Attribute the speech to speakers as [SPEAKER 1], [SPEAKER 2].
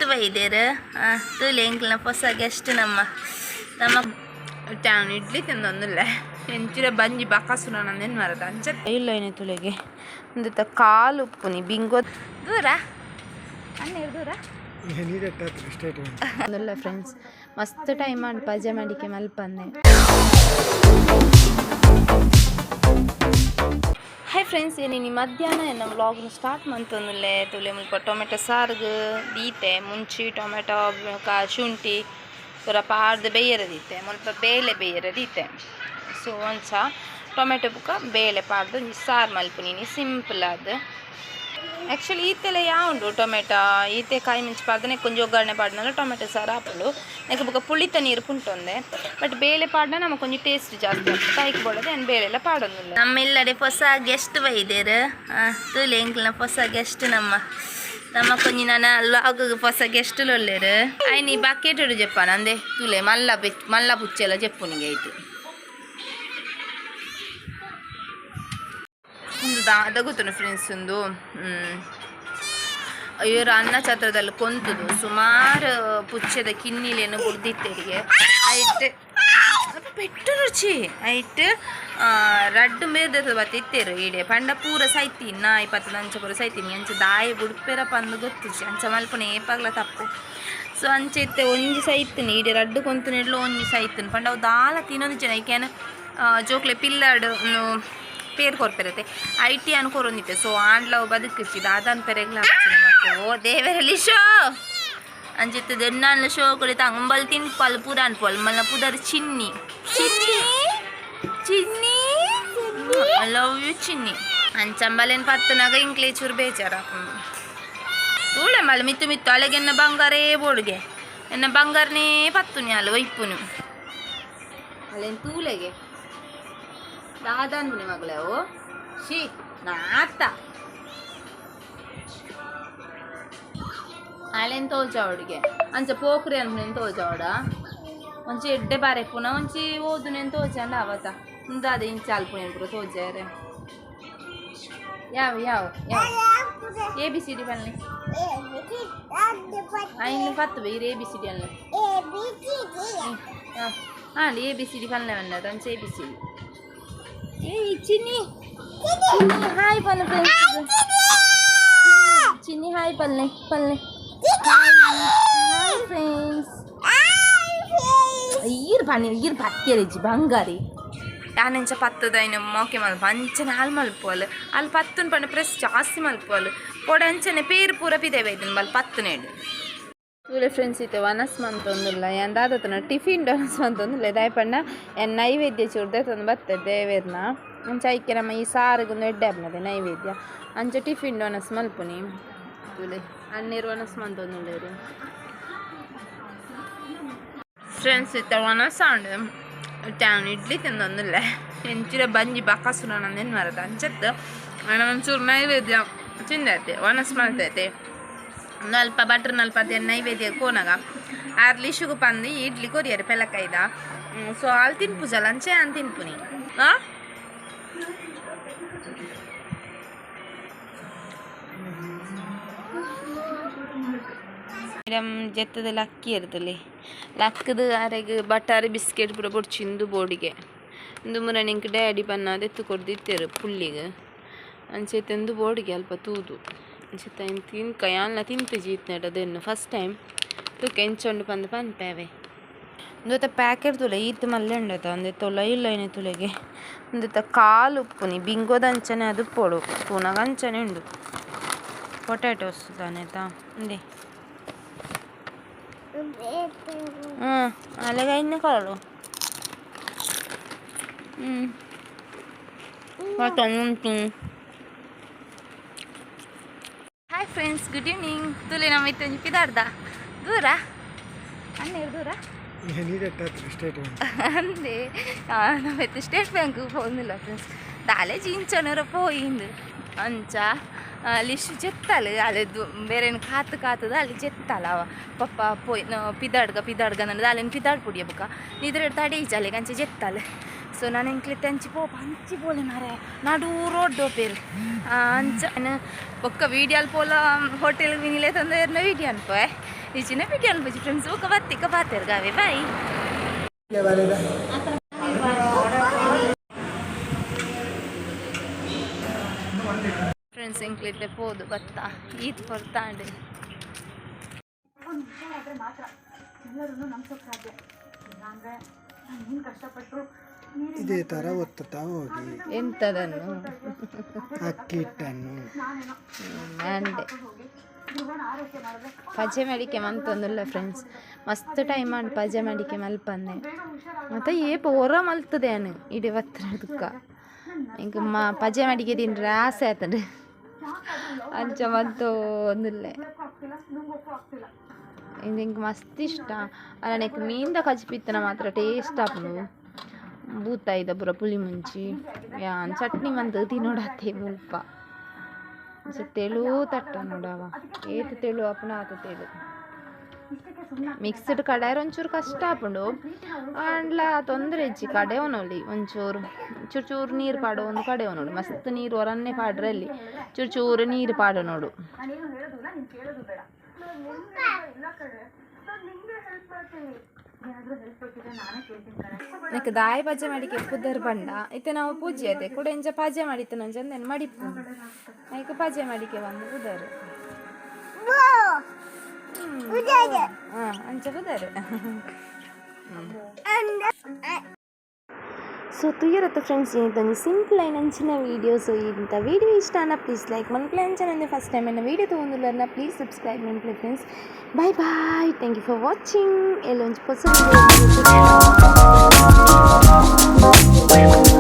[SPEAKER 1] ಬೈದೇರು ತೂಲೆ ಎಂಕ್ಲನ ಹೊಸ ಗೆಸ್ಟ್ ನಮ್ಮ ನಮ್ಮ
[SPEAKER 2] ಚಾನ್ ಇಡ್ಲಿ ತಿಂದೊಂದಿಲ್ಲ ಎಂಚಿನ ಬಂಜಿ ಬಕಾಸುರ ನಂದೇನು ಮರದ ಅಂಚ ಇಲ್ಲ ಏನೇ ತುಲೆಗೆ ಒಂದು ಕಾಲು ಉಪ್ಪುನಿ ಬಿಂಗೋ
[SPEAKER 1] ದೂರ ಅಣ್ಣ ದೂರ
[SPEAKER 2] ಒಂದಲ್ಲ ಫ್ರೆಂಡ್ಸ್ ಮಸ್ತ್ ಟೈಮ್ ಮಾಡಿ ಪಜೆ ಮಾಡಿಕೆ ಮಲ್ಪಂದೆ.
[SPEAKER 1] ಹಾಯ್ ಫ್ರೆಂಡ್ಸ್, ಏನಿನಿ ಮಧ್ಯಾಹ್ನ ಎನ್ನ ವ್ಲಾಗ್ನ ಸ್ಟಾರ್ಟ್ ಮಂತೊಂದುಲ್ಲೆ. ತುಲೆ ಮುಲ್ಪ ಟೊಮೆಟೊ ಸಾರ್ಗ್ ದೀತೆ, ಮುಂಚಿ ಟೊಮೆಟೊ ಶುಂಠಿ ಪೂರ ಪಾಡ್ದು ಬೇಯರ ದೀತೆ. ಮುಲ್ಪ ಬೇಳೆ ಬೇಯರ ದೀತೆ. ಸೊ ಒಂಚ ಟೊಮೆಟೊ ಬುಕ್ಕ ಬೇಳೆ ಪಾಡ್ದು ಒಂಜಿ ಸಾರು ಮಲ್ಪುನಿನಿ ಸಿಂಪಲ್ ಆದ್. ಆ್ಯಕ್ಚುಲಿ ಈತೆಲ್ಲ ಉಂಡು ಟೊಮೆಟೊ ಈತೆ ಕಾಯಿ ಮಿಂಚು ಪಾಡ್ದನೆ ಕೊಂಚ ಒಗ್ಗರಣೆ ಪಾಡ್ನಲ್ಲ ಟೊಮೆಟೊ ಸಾರು ಆಪುಂಡು. ನೆಕ್ ಬೊಕ ಪುಳಿತ ನೀರು ಪುಂಟೊಂದೆ. ಬಟ್ ಬೇಳೆ ಪಾಡ್ನ ನಮ ಕೊಂಚ ಟೇಸ್ಟ್ ಜಾಸ್ತಿ ಆಪುಂಡು. ಕಾಯ್ಕ್ ಬೋಡದೆ ಅನ್ ಬೇಳೆಲ್ಲ ಪಾಡೊಂದಿಲ್ಲ. ನಮ್ಮ ಇಲ್ಲಡೆ ಹೊಸ ಗೆಸ್ಟ್ ಬೈದೇರು. ತೂಲೆ ಎಂಕ್ಲನ ಹೊಸ ಗೆಸ್ಟ್ ನಮ್ಮ ನಮ್ಮ ಕೊಂಜಿ ನನ ಲಾಗ್ ಹೊಸ ಗೆಸ್ಟ್ ಲೊಲ್ಲೆರು. ಐನಿ ಬಕೆಟ್ ಜೆಪ್ಪನ ಅಂದೆ ತೂಲೆ ಮಲ್ಲ ಬೆಚ್ ಮಲ್ಲ ಪುಚ್ಚೆಲ್ಲ ಜೆಪ್ಪುನಿಗೆ ಐತು.
[SPEAKER 2] ಒಂದು ದಾದ ಗೊತ್ತುಂಡು ಫ್ರೆಂಡ್ಸ್, ಒಂದು ಇವರು ಅನ್ನ ಛತ್ರದಲ್ಲಿ ಕೊಂತುದು ಸುಮಾರು ಪುಚ್ಚದ ಕಿನ್ನಿಲೇನು ಬುಡ್ದಿತ್ತೆರಿಗೆ. ಐಟ್ ಪೆಟ್ಟು ರುಚಿ ಐಟ್ ರಡ್ಡು ಮೇರ್ದ ಬತ್ತಿತ್ತೇರು ಈಡೆ ಪಂಡ ಪೂರ ಸೈತಿ ನಾಯಿ ಪತ್ತದ ಅಂಚ ಪೂರ ಸೈತೀನಿ. ಅಂಚ ದಾಯ ಬುಡ್ಪೆರ ಪಂದು ಗೊತ್ತಿಜ್ಜಿ. ಅಂಚ ಮಲ್ಪುನ ಏಪಾಗ್ಲ ತಪ್ಪು. ಸೊ ಅಂಚ ಇತ್ತೆ ಒಂಜಿ ಸೈತಿನಿ ಈಡೆ ರಡ್ಡು ಕೊಂತು ನೆಡ್ಲು ಒಂಜಿ ಸೈತಿನಿ. ಪಂಡ ಅವು ದಾಲ ತಿನ್ನೊಂದು ಜನ ಐಕ್ಯಾನ ಜೋಕ್ಲೆ ಪಿಲ್ಲಾಡು ಪೇರ್ ಕೊರ್ಪೆರತೆ I T ಅನ್ ಕೊರೊಂದಿತ್ತೆ. ಸೊ ಆಂಡ್ಲವು ಬದುಕಿಸಿ ದಾದಾನ್ ಪೆರೆಗ್ಲ ಮತ್ತು ಓ ದೇವರಲ್ಲಿ ಶೋ ಅಂಚಿತ್ತು ದೆನ್ನಾನ್ಲ ಶೋ ಕೊಡಿತ ಅಂಬಲ್ ತಿನ್ಪಲ್ ಪೂರ ಅನ್ಪಲ್ ಮಲ್ಲ ಪುದರ್ ಚಿನ್ನಿ ಚಿನ್ನಿ ಚಿನ್ನಿ, I love you Chinni. ಅಂಚಂಬಲೇನು ಪತ್ತನಾಗ ಇಂಕ್ಲೆ ಚೂರು ಬೇಜಾರ. ತೂಳೆ ಮಲ್ಲ ಮಿತ್ತು ಮಿತ್ತು ಅಲೆಗೆನ್ನ ಬಂಗಾರೇ ಬೋಡುಗೆ ಎನ್ನ ಬಂಗಾರನೇ ಪತ್ತುನಿ ಅಲ್ಲ ಒಯ್ಪುನು ಅಲ್ಲೇನು ತೂಲೆಗೆ ದಾದಾನ್ಪುನಿ ಮಗಳೇ ಅವು she ನಾತ ಅಲೆನ್ ತೋಜಾವಡಿಗೆ ಅಂಚ ಪೋಕ್ರಿ ಅನ್ಪುನೆನ್ ತೋಜಾವಡ. ಒಂಚಿ ಎಡ್ಡೆ ಬಾರೆಪುನ ಒಂಚಿ ಓದುನೆನ್ ತೋಜಾಂಡ ಅವತ ಇಂದಾದ ಇಂಚ ಅಲ್ಪುನೆನ್ ಪೂರ ತೋಜಾರೆ. ಯಾವ ಯಾವ ಯಾವ ಎ ಬಿ ಸಿ ಡಿ ಪನ್ಲೆ ಐನ್ ಪತ್ತು ಬೈರ್ ಎ ಬಿ ಸಿ ಡಿ ಅನ್ಲೆ. ಹಾಂ, ಎ ಬಿ ಸಿ ಡಿ ಪನ್ಲೆ ಪನ್ಲೆ ಅಂಚ ಎ ಬಿ ಸಿ ಡಿ. ಏಯ್ ಚಿನ್ನಿ ಚಿನ್ನಿ, ಹಾಯ್ ಪನ್ಲೆ ಫ್ರೆಂಡ್ಸ್. ಚಿನ್ನಿ ಹಾಯ್ ಪನ್ಲೆ ಪನ್ಲೆ. Hi friends. ಈರ್ ಪನ್ನಿ ಈರ್ ಪತ್ತಿಯರಿಜ್ಜಿ ಬಂಗಾರಿ. ಯಾನೆಂಚ ಪತ್ತದ ಐನ ಮೋಕೆ ಮಲ್ಪ ಅಂಚನೆ ಹಾಲು ಮಲ್ಪುವಲ್ ಅಲ್ಲಿ ಪತ್ತುನ್ ಪಂಡ ಪ್ರೆಸ್ ಜಾಸ್ತಿ ಮಲ್ಪುವಲ್ ಪೊಡೆ ಅಂಚನೆ ಪೇರು ಪೂರ ಪಿದೆ ಬೈದಿನ ಬಲ್ ಪತ್ತು ನೇಡು. ತೂಲೆ ಫ್ರೆಂಡ್ಸ್, ಇತ್ತೆ ವನಸ್ ಮಂತೊಂದುಲ್ಲ. ಯಾನ್ ದಾದತನ ಟಿಫಿನ್ ಡೊನಸ್ ಮಂತೊಂದುಲ್ಲ. ದಾಯೆ ಪಂಡ ಯಾನ್ ನೈವೇದ್ಯ ಚೂರು ತಂದು ಬತ್ತೆ ದೇವೆರ್ನ. ಅಂಚ ಐಕೆ ನಮ್ಮ ಈ ಸಾರಿಗೊಂದು ಎಡ್ಡೆ ಆಪ್ನದೆ ನೈವೇದ್ಯ. ಅಂಚ ಟಿಫಿನ್ ಡೊನಸ್ ಮಲ್ಪುನಿ. ತೂಲೆ ಅಣ್ಣೀರು ವನಸ್ ಮಂತೊಂದುಲ್ಲೆರ್. ಫ್ರೆಂಡ್ಸ್, ಇತ್ತೆ ವನಸ್ ಆಂಡ್. ಚಾನ್ ಇಡ್ಲಿ ತಿಂದೊಂದಿಲ್ಲ. ಎಂಚಿನ ಬಂಜಿ ಬಕಾಸುರ ನಂದೇನು ಮರದ ಅಂಚತ್ತು ಒಂಚೂರು ನೈವೇದ್ಯ ತಿಂದೈತೆ ವನಸ್ ಮಲ್ತೈತೆ. ಅಲ್ಪ ಬಟ್ರ್ ನಲ್ಪ ಅದೇ ನೈವೇದ್ಯ ಕೋನಗ ಆರ್ ಲಿಶುಗು ಪಂದು ಇಡ್ಲಿ ಕೊರಿಯರ್ ಪೆಲಕೈದ. ಸೊ ಅಲ್ಲಿ ತಿನ್ಪುಜಲ್ಲ ಅಂಚೆ ಅನ್ ತಿನ್ಪುನಿ. ಹಾಂ, ಮೇಡಮ್ ಜೆತ್ತದ ಲಕ್ಕಿ ಇರ್ತಲೆ ಲಕ್ಕದ ಅರೆಗ್ ಬಟಾರಿ ಬಿಸ್ಕೆಟ್ ಪೂರ ಬೊಡ್ಚಿ ಇಂದು ಬೋಡಿಗೆ. ಇಂದು ಮುರ ನಿಂಕ್ ಡ್ಯಾಡಿ ಪನ್ನ ದೆತ್ತು ಕೊರ್ದಿತ್ತೆರು ಪುಲ್ಲಿಗ್. ಅಂಚೆ ಇಂದು ಬೋಡಿಗೆ ಅಲ್ಪ ತೂದು ಅಂಚೆ ಐನ್ ತಿನ್ಕ ಯಾನ್ಲ ತಿಂತುಜಿ ಇತ್ನೆಟ ಅದೆನ್ನು ಫಸ್ಟ್ ಟೈಮ್ ತೂಕ ಎಂಚ ಉಂಡು ಪಂದ್ ಪನ್ಪೆ. ಉಂದೆತ ಪ್ಯಾಕೆಟ್ ತೂಲೆ ಈತ್ ಮಲ್ಲೆ ಉಂಡತ. ಉಂದೆತ ಉಲಯಿ ಉಲ್ಲೈನೆ ತುಲೆಗೆ. ಉಂದೆತ ಕಾಲು ಉಪ್ಪುನಿ ಬಿಂಗೋದ ಅಂಚನೆ ಅದು ಉಪ್ಪೊಡು ತೂನಗ ಅಂಚನೆ ಉಂಡು. ಪೊಟ್ಯಾಟೋಸ್ ದಾನೆತ ಉಂದೆ. ಹ್ಞೂ, ಅಲ್ಲಿಗೆ ಐದನೇ ಕೊರಡು. ಹ್ಞೂ.
[SPEAKER 1] Hi friends, good evening. ತುಲೆ ನಮ್ಮ ಇತ್ತು ಒಂಜಿ ಪಿದಾರ್ದ ದೂರ ಅಣ್ಣೇರು ದೂರ ಅಂದೆ. ನಾವಿತ್ತು ಸ್ಟೇಟ್ ಬ್ಯಾಂಕ್ ಪೋಂದಿಲ್ಲ ಫ್ರೆಂಡ್ಸ್. ದಾಲೆ ಜಿಂಚನರ ಪೋಯಿಂದು ಅಂಚ ಲಿಶ್ ಜೆತ್ತಲ್ ಅಲೆದು ಬೇರೆನ್ ಕಾತು ಕಾತದ ಅಲ್ಲಿ ಜೆತ್ತಲ್ಲ. ಅವ ಪಪ್ಪ ಪೋಯ್ ಪಿದಾಡ್ಗ ಪಿದಾಡ್ಗ ನನ್ನ ಅಲ್ಲೇನು ಪಿದಾಡ್ ಪುಡಿಯ ಬುಕ್ಕ ನಿದ್ರೆ ತಡೆ ಈಜಾಲೆಗ್ ಅಂಚೆ ಜೆತ್ತಲ್. ಸೊ ನಾನು ಎಂಕ್ಲೆ ಅಂಚಿ ಪೋಪ ಅಂಚಿ ಪೋಲೆ ಮಾರೆ ನಡು ರೋಡ್ ಡೋಪೇರು ಅಂಚ ಬೊಕ್ಕ ವೀಡಿಯೋಲ್ ಪೋಲ ಹೋಟೆಲ್ ಮಿನಿಲೆ ತಂದೆ ವೀಡಿಯೋ ಅನ್ಪೆ. ಈ ಚಿನ್ನ ವಿಡಿಯೋ ಅನ್ಪುಜಿ ಫ್ರೆಂಡ್ಸ್. ಓಕೆ, ಬತ್ತಿಕ ಪಾತೆರ್ ಗಾವೆ, ಬಾಯ್. ಫ್ರೆಂಡ್ಸ್, ಎಂಕ್ಲಿತ್ತೆ ಪೋದು ಬತ್ತ, ಈತ್ ಹೊರ್ತಾಂಡ್.
[SPEAKER 3] ಒಂದು ಆದರೆ ಮಾತ್ರ ಎಲ್ಲರನ್ನೂ ನಂಬಿಸೋಕೆ ಸಾಧ್ಯ. ಇಲ್ಲಾಂದರೆ ನಾನು ಏನು ಕಷ್ಟಪಟ್ಟರು
[SPEAKER 4] ಇದೇ ಥರ ಒತ್ತುತ್ತಾ ಹೋಗಿ.
[SPEAKER 1] ಎಂತದನ್ನು?
[SPEAKER 4] ಅಕ್ಕಿ ಹಿಟ್ಟನ್ನು.
[SPEAKER 3] ನಾನೇನೋ
[SPEAKER 1] ಅಂಡೆ
[SPEAKER 3] ಹೋಗಿ ಧ್ರುವನ ಆರೈಕೆ ಮಾಡಿದ್ರೆ
[SPEAKER 1] ಪಜೆ ಮಡಿಕೆ ಮಂತೊಂದುಲ್ಲ ಫ್ರೆಂಡ್ಸ್. ಮಸ್ತ್ ಟೈಮ್ ಆಂಡ್ ಪಜೆ ಮಡಿಕೆ ಮಲ್ಪಂದೆ. ಮತ್ತೆ ಏಪ ಒರ ಮಲ್ತದೆ ಅನು ಇಡೀ ಬತ್ರ ದುಕ್ಕ. ಇಂಕ್ ಮಾ ಪಜೆ ಮಡಿಕೆ ತಿಂಡ್ರೆ ಆಸೆ ಆತಂಡು, ಅಂಚ ಮಂತೊಂದುಲ್ಲೆ.
[SPEAKER 3] ಆಗ್ತಿಲ್ಲ, ನುಂಗೋಕ್ಕೂ ಆಗ್ತಿಲ್ಲ.
[SPEAKER 1] ಇದು ಇಂಕ್ ಮಸ್ತ್ ಇಷ್ಟ. ಅಲ್ಲ, ನೆಕ್ ಮೀನ್ದ ಕಜಿಪಿತ್ತನ ಮಾತ್ರ ಟೇಸ್ಟ್ ಆಪುಂಡು. ಬೂತಾಯಿದ ಪೂರ ಪುಳಿ ಮುಂಚಿ ಯಾನ್ ಚಟ್ನಿ ಮಂತ್ ತಿನ್ನೋಡತ್ತೆ ಮುಲ್ಪ. ಅಂಚ ತೆಳು ತಟ್ಟ ನೋಡವ, ಏತ್ ತೆಳು ಆಪುನ ಆತ ತೆಳು.
[SPEAKER 3] ಇಷ್ಟಕ್ಕೆ ಸುಮ್ಮನೆ
[SPEAKER 1] ಮಿಕ್ಸ್ಡ್ ಕಡಾಯರ್ ಒಂಚೂರು ಕಷ್ಟ ಆಪುಂಡು. ಆಂಡ್ಲ ತೊಂದರೆ ಇಜ್ಜಿ, ಕಡೆವನೊಲಿ ಒಂಚೂರು ಚೂರು ಚೂರು ನೀರು ಪಾಡು ಒಂದು ಕಡೆವನೋಡು. ಮಸ್ತ್ ನೀರು ಒರನ್ನೆ ಪಾಡ್ರೆ ಅಲ್ಲಿ ಚೂರು ಚೂರು ನೀರು ಪಾಡು ನೋಡು.
[SPEAKER 3] ನಾನೇನು ಹೇಳೋದಿಲ್ಲ, ನೀನು ಕೇಳೋದು ಬೇಡ. ಇಲ್ಲ ಕಣೆ, ನಾನು ನಿಂಗೆ ಹೆಲ್ಪ್ ಮಾಡ್ತೀನಿ. ಏನಾದರೂ ಹೆಲ್ಪ್ ಬೇಕಿದ್ರೆ ನಾನೇ ಕೇಳ್ತೀನಿ ಕಣೆ.
[SPEAKER 1] ನೆಕ್ ದಾಯಿ ಪಜೆ ಮಾಡಿಕೆ ಪುದರ್ ಬಂಡ ಇತ್ತೆ ನಾವು ಪೂಜೆ ಅದೇ ಕೂಡ ಎಂಚ ಪಜೆ ಮಾಡಿತ್ತು ನಂಜಂದೇನು ಮಡಿಪು ಐಕ್ ಪಜೆ ಮಾಡಿಕೆ ಬಂದು ಪುದರ್. ಹಾಂ, ಅಂಚ ಪುದರ್. ಸೊ ತುಯ್ಯರತ್ತ ಫ್ರೆಂಡ್ಸ್, ಇದೊಂದು ಸಿಂಪಲ್ ಐನ್ ಅಂಚಿನ ವೀಡಿಯೋ. ಸೊ ಇಂಥ ವೀಡಿಯೋ ಇಷ್ಟ ಅನ್ನ ಪ್ಲೀಸ್ ಲೈಕ್ ಮನ್ಪ್ಲೆ. ಅಂಚನೆ ಫಸ್ಟ್ ಟೈಮ್ ಎನ್ನ ವೀಡಿಯೋ ತೊಗೊಂಡುಲ್ಲ, ಪ್ಲೀಸ್ ಸಬ್ಸ್ಕ್ರೈಬ್ ಮನ್ಪ್ಲೆ friends. Bye bye, thank you for watching. ಎಲ್ಲೊಂಜಿ ಹೊಸ ವಿಡಿಯೋ.